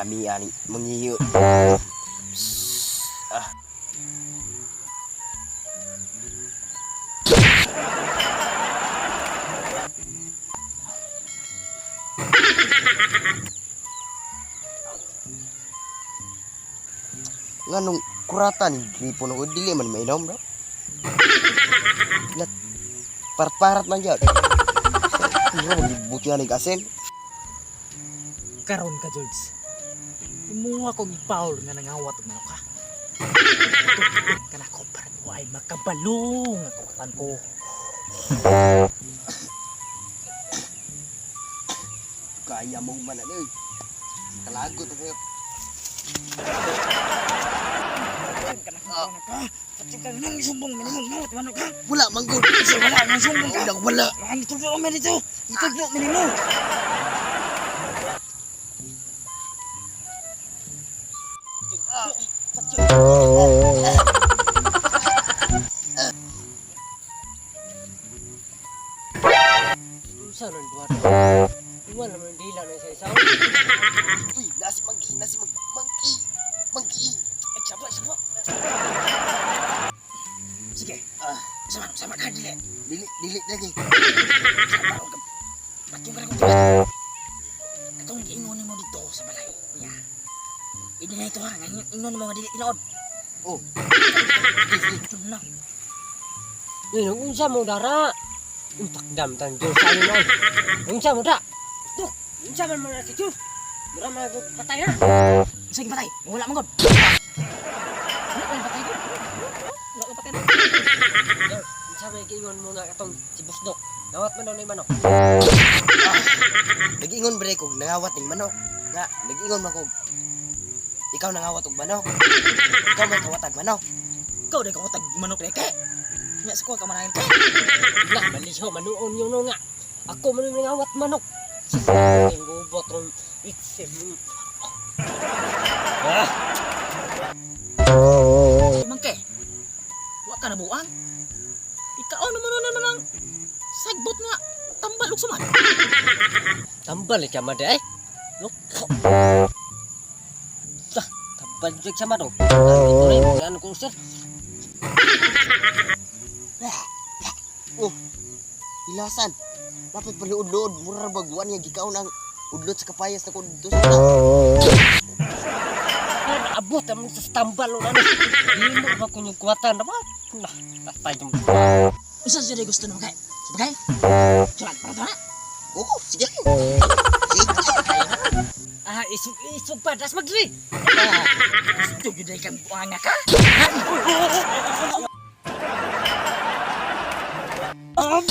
Lamia ni manghiyo. Ah. Nganong kurata ni gripo na ko dili man mainom bro. Lat parat-parat man jud. Pero magbuti ni asin. Karon ka, George. Imo akong ipaul nga nangawat og manok ha. Kana ko para ay makabalo nga kawatan ko. Kaya mo man ano eh. Kalagot na kayo. Kana ko ka. Pati ka nang sumbong minimum ngawat manok ha. Wala man gud. Kasi wala nang sumbong ka. Wala wala. Ang itudlo man dito. Itudlo man nimo. Unsa nang duwa? Duwa naman dila na sa isa. Uy, nasi monkey, nasi monkey, monkey, monkey. Ay, saba, saba. Sige. Ah. Sama, sama ka dili. Dili, dili lagi. Sama ka. Patyo ka na kong tuwa. Katong giingon nimo dito sa balay niya. Hindi na ito ha. Nga ingon nimo nga dili tinuod. Oh. Ito na. Ninong unsa mo dara? Untakdam tan Diyos ayo na. Unsa mo da? Duk, unsa man mo na si Diyos? Mura man ko patay na. Sige patay. Wala man gud. Wala man patay gud. Wala man patay. Diyos, unsa may giingon mo nga katong si Busdok? Nawat man daw ni manok. Nag-ingon bre kog nangawat ning manok. Nga, nag-ingon man kog ikaw nangawat og manok. Ikaw man kawatag manok. Ikaw dai ka tag manok leke. Nya sa kuha ka manayon kay. Lah, baliho manuon yung no nga. Ako man yung nangawat manok. Sus, ang gubot rong itsim. Ah, Mangke. Wa ka na buang. Ikaw naman na naman ang sagbot nga tambal og suman. Tambal ka man eh. Lok. Ah, tambal jud sa manok. Ano rin, ano ko sir? Oh. Hilasan. Dapat paluod-luod mura bag wa niya gikaon ang udlot sa kapayas na ko dito sa una. Abot ang sa tambal o ano. Hindi mo ba kung yung kuwatan na ba? Nah, patay yung. Unsa siya gusto nimo kay? Sabagay? Suman para to na. Oo, sige. Sige. Ah, isog, isog pa, das magdiri. Gusto gyud ay kang buanga ka. Ah!